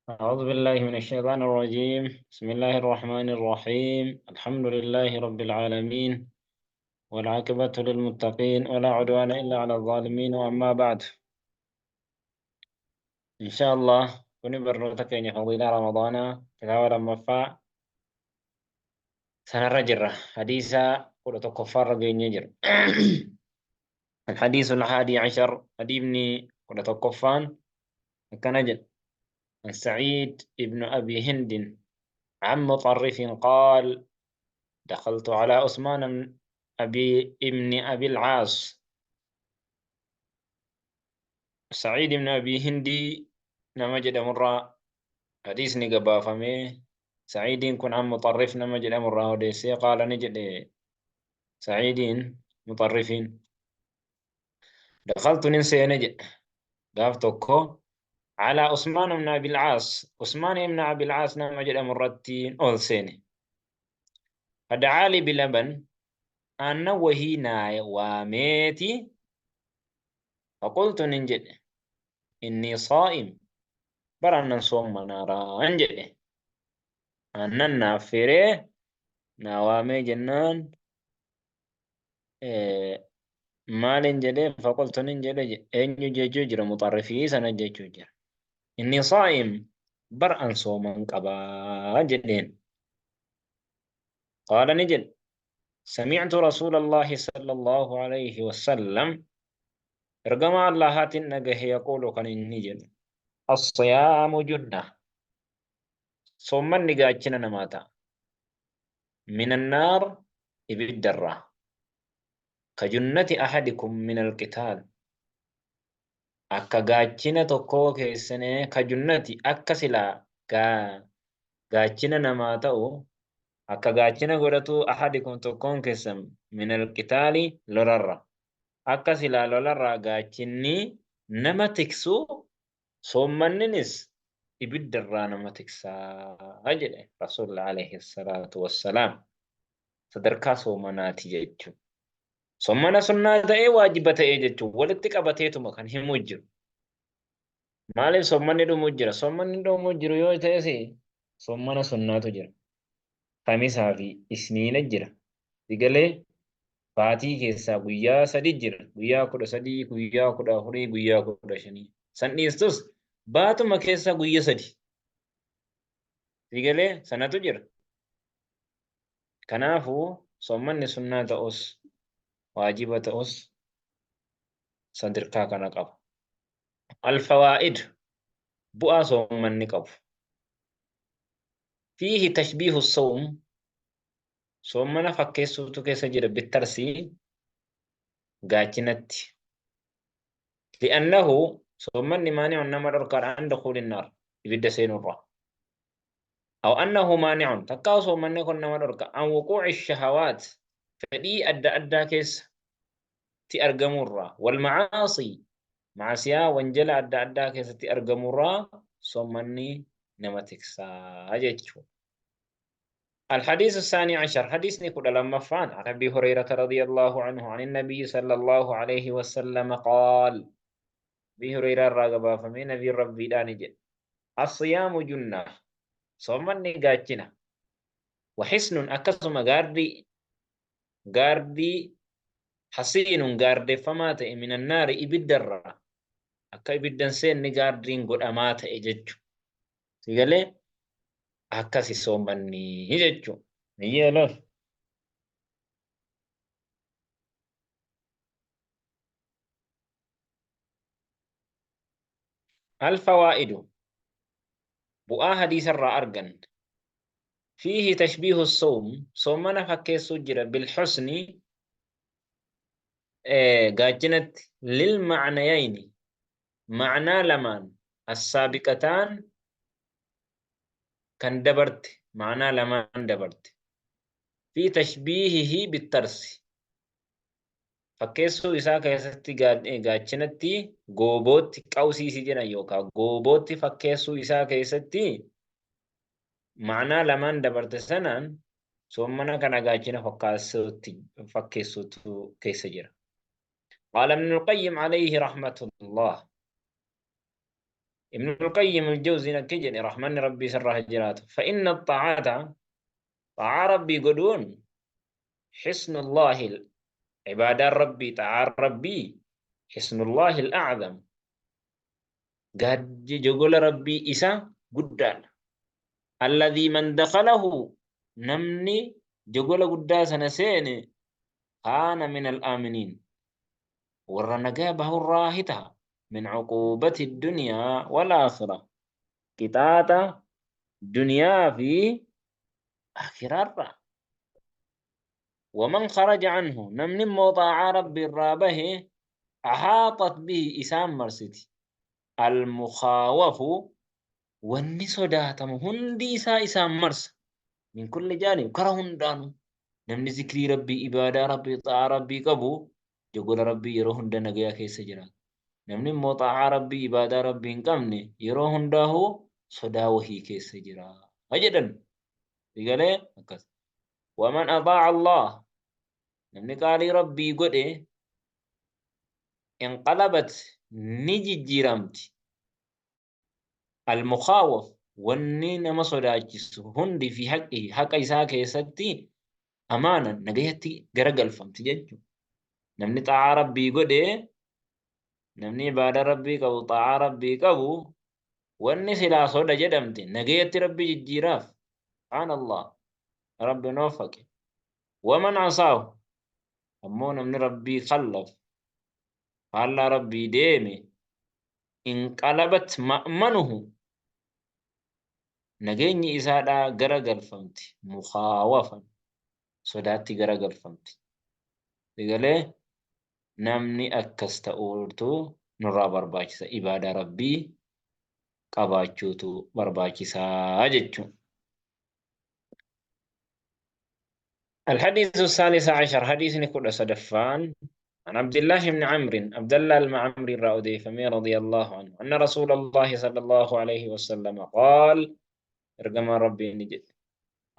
أعوذ بالله من الشيطان الرجيم. بسم الله الرحمن الرحيم. الحمد لله رب العالمين، والعاقبة للمتقين، ولا عدوان إلا على الظالمين. وأما بعد، إن شاء الله كوني برنوتك إن فضيلة رمضان كتاب مفا سنة رجرة حديثة كل تكفر جر. الحديث 11، حديثني كل تكفان كان جل عن سعيد ابن أبي هند عن مطرف قال: دخلت على عثمان أبي ابن أبي العاص. سعيد بن أبي هندي نمجد مرة حديث نقبا فمي سعيد كن عن مطرف نمجد مرة وديسي قال نجد سعيد مطرفين دخلت ننسي نجد قافتكو على عثمان بن أبي العاص، عثمان بن أبي العاص نمجد مرتين أولسيني فدعا لي بلبن أنا وهي واميتي، فقلت ننجد إني صائم برا صوم منارا أنجد أن نافره نوامي جنان إيه مال جده. فقلت ننجد أن يجي مطرفي سنة جر إني صائم برا صوما قبا جدين. قال نجد سمعت رسول الله صلى الله عليه وسلم رقم الله نجه يقول كان نجد الصيام جنة صوما نجاتنا نماتا من النار إبدرة كجنة أحدكم من القتال akka gaachina tokkoo keessanii kajunnati akka silaa gaachina namaa ta'u akka gaachina godhatu ahadikum tokkoon keessan min alqitaali lolarra akka silaa lolarraa gaachinni nama tiksu soommanninis ibiddarraa nama tiksaa jedhe rasuulli alayhi salaatu wassalaam. Sadarkaa soomanaati jechuudha. Soomana sunnaa ta'ee waajiba ta'ee jechuun walitti qabateetuma kan himuu jiru. Maaliif soommanni dhumuu jira? Soommanni dhumuu jiru yoo ta'es soomana sunnaatu jira. Kamisaa fi isniina jira. Digalee baatii keessaa guyyaa 3 jira. Guyyaa 13, guyyaa 14, guyyaa 15. San dhiistus baatuma keessaa guyyaa 3. Digalee sanatu jira. Kanaafuu soommanni sunnaa ta'us waajiba ta'us sadarkaa kana qaba. Alfawaa'id bu'aa soommanni qabu. Fiihi tashbiihu sawm soommana fakkeessuutu keessa jira bittarsii gaachinatti. Li'annahu soommanni maani'un nama dhorkaadha an dukhuuli naar ibidda seenurraa. Aw annahu maani'un takkaa soommanni kun nama dhorka an wuquuci shahawaat fedhii adda addaa keessatti argamurraa wal macaasii macaasiyaa wanjala adda addaa keessatti argamurraa soommanni nama tiksaa jechuudha. الحديث 12 حديث نقول لما فان عن أبي هريرة رضي الله عنه عن النبي صلى الله عليه وسلم قال أبي هريرة الرغبة فمن نبي ربي دانج الصيام جنة صومن نجاتنا وحسن أكسم غاردي غاردي حسين غاردي فمات من النار إبدر أكا إبدن سين نغاردين قد أمات إججو سيقالي akkasi soommanni jechuudha. Niyyee Alfawaa'idu bu'aa hadiisarraa argan fiihi tashbiihu sawm soomana fakkeessuu jira bilxusni gaachinatti lilmacnayayni macnaa lamaan assaabiqataan kan dabarte macnaa lamaan dabarte fi tashbiihihi bittarsi fakkeessuu isaa keessatti gaachinatti goobootti qawsiisii jedhan yookaan goobootti fakkeessuu isaa keessatti macnaa lamaan dabarte sanaan soomana kana gaachina fakkeessuutu keessa jira. قال ابن القيم عليه رحمة الله Ibn al-Qayyim al-Jawziin akka jedhe rahmanni Rabbii isarraa haa jiraatu. Fa'inna xaa'ata xaa'aa Rabbii godhuun xisnullaahi ibaadaan Rabbii xaa'aan Rabbii xisnullaahi al-a'zam gaaddi jogola Rabbii isa guddaadha. Alladhii man dakhalahu namni jogola guddaa sana seene kaana min al-aaminiin warra nagaa bahurraa hi taha min cuquubati dunyaa wal aakhira qixaaxa duniyaa fi aakhiraarraa. Waman kharaja anhu namni immoo xaa'aa Rabbi irraa bahe ahaaxat bihi isaan marsiti almukhaawafu wanni sodaatamu hundi isaa isaan marsa min kulli jaanib kara hundaanu. Namni zikrii Rabbii, ibaadaa Rabbii, xaa'aa Rabbii qabu jogola Rabbii yeroo hunda nagaya keessa jiraata. Namni immoo xaa'aa Rabbii, ibaadaa Rabbii hin qabne yeroo hundaahu sodaa wahii keessa jira jedhan. Sigalee akkas. Waman axaa'a Allah namni qaalii Rabbii godhe inqalabat ni jijjiiramti. Al-mukhaawaf wanni nama sodaachisu hundi fi haqqihi haqa isaa keessatti amaanan nagayatti garagalfamti jechuudha. Namni xaa'aa Rabbii godhe, namni ibaadaa Rabbii qabu, xaa'aa Rabbii qabu, wanni silaa soda jedhamte nagayatti Rabbi jijjiiraaf. Subhaanallah. Rabbi nu waffaqe. Waman asaahu ammoo namni Rabbii khallaf faallaa Rabbii deeme inqalabat ma'manuhu nageenyi isaadhaa gara galfamti mukhaawafan sodaatti gara galfamti. Egalee namni akkas ta'uutu nurraa barbaachisa, ibaadaa Rabbii qabaachuutu barbaachisaa jechuun. الحديث الثالث عشر حديث كل صدفان عن عبد الله بن عمرو عبد الله المعمري الرأودي فمي رضي الله عنه أن رسول الله صلى الله عليه وسلم قال ارجم ربي نجد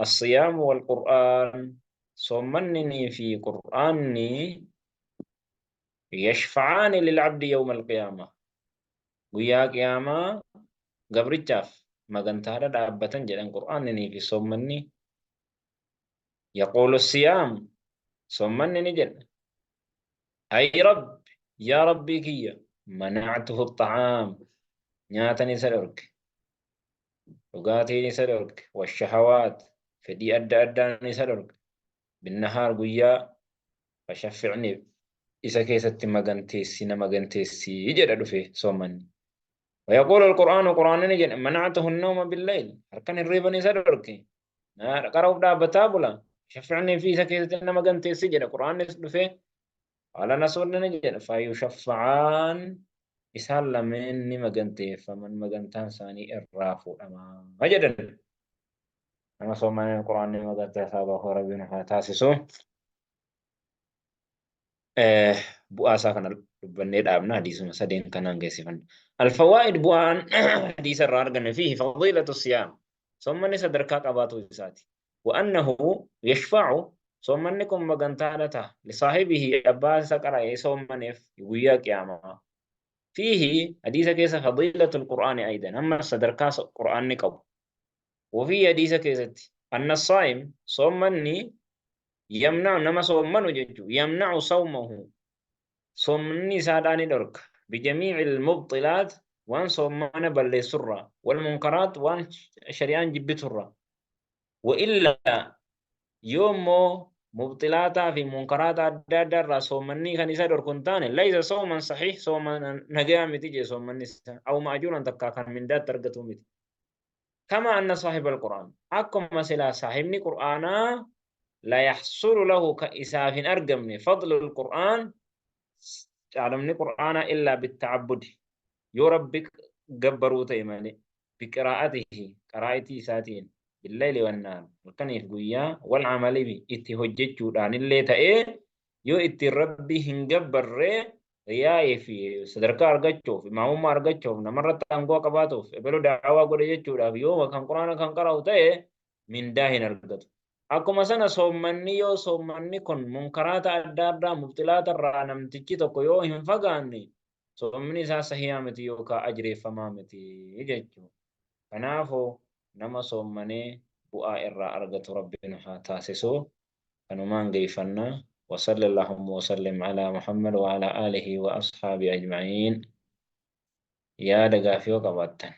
الصيام والقرآن صمنني في قرآني يشفعان للعبد يوم القيامة guyyaa qiyaamaa gabrichaaf magantaadha dhaabbatan jedhan Qur'aanni fi soommanni. Yaquulu siyaam soommanni ni jedha ay rabbi yaa rabbii kiyya manactuhu xa'aam nyaatan isa dhorke, dhugaatiin isa dhorke, washahawaat fedhii adda addaan isa dhorke, binnahaar guyyaa, fashaffi'ni isa keessatti maganteessi na maganteessi jedha dhufe soommanni. ويقول القرآن قرآن ni jedha manactuhu النوم بالليل halkan hirriban isa dhorke qara'uuf dhaabbataa bula shaffi'ni fi isa keessatti na maganteessi jedha Qur'aanis dhufe. Qaala rasuulli ni jedha fayushaffa'aan isaan lameen ni maganteeffaman magantaan isaanii irraa fuudhama jedhan. Nama soommaneen Qur'aanni magantaa isaa bahu Rabbiin haa taasisu. Bu'aa isaa kana dubbannee dhaabna, hadiisuma sadeen kanaan geessifanna. Alfawaa'id bu'aan hadiisa irraa arganne fiihi fadiilatu siyaam soommanni sadarkaa qabaatu isaati. Wa annahu yashfa'u soommanni kun magantaadha ta'a lisaahibihi abbaa isa qara'ee soommaneef guyyaa qiyaamaa. Fiihi hadiisa keessa fadiilatul qur'aani aydan amma sadarkaa qur'aanni qabu. Wafii hadiisa keessatti anna saa'im soommanni yamna'u nama soommanu jechuun yamna'u sawmahu soommanni isaadhaa ni dhorka bijamiicil mubxilaat waan soommana balleessurraa wal munkaraat waan shari'aan jibbiturraa wa illaa yoo immoo mubxilaataa fi munkaraata adda addaa irraa soommanni kan isa dhorku hin taane laysa sooman saxiih sooma nagayaa miti jee soommanni isaa aw ma'ajuuran takkaa kan mindaatti argatu miti. Kama anna saahiba alqur'aan akkuma silaa saahibni qur'aanaa la yaxsulu lahu ka isaaf hin argamne fadlu alqur'aan caalumni qur'aanaa illaa bitta'abbudi yoo Rabbi gabbaruu ta'e malee biqiraa'atihi qaraa'itii isaatiin billayli wannaar halkaniif guyyaa wal amali bi itti hojjechuudhaan illee ta'ee yoo ittiin Rabbi hin gabbarree riyaa'ii fi sadarkaa argachuuf, imaamummaa argachuuf, namarratti aangoo qabaatuuf, ebelu da'awaa godhe jechuudhaaf yoo kan quraana kan qara'u ta'e mindaa hin argatu. Akkuma sana soommanni yoo soommanni kun munkaraata adda addaa mubxilaata irraa namtichi tokko yoo hin fagaanne Soomni isaa sahiyaa miti yookaa ajreeffamaa miti jechuudha. Kanaafuu nama soommanee bu'aa irraa argatu Rabbi nu haa taasisu. Kanumaan geeyfanna. وصلى اللهم وسلم على محمد وعلى آله وأصحابه أجمعين. Yaada gaafii yoo qabaattan.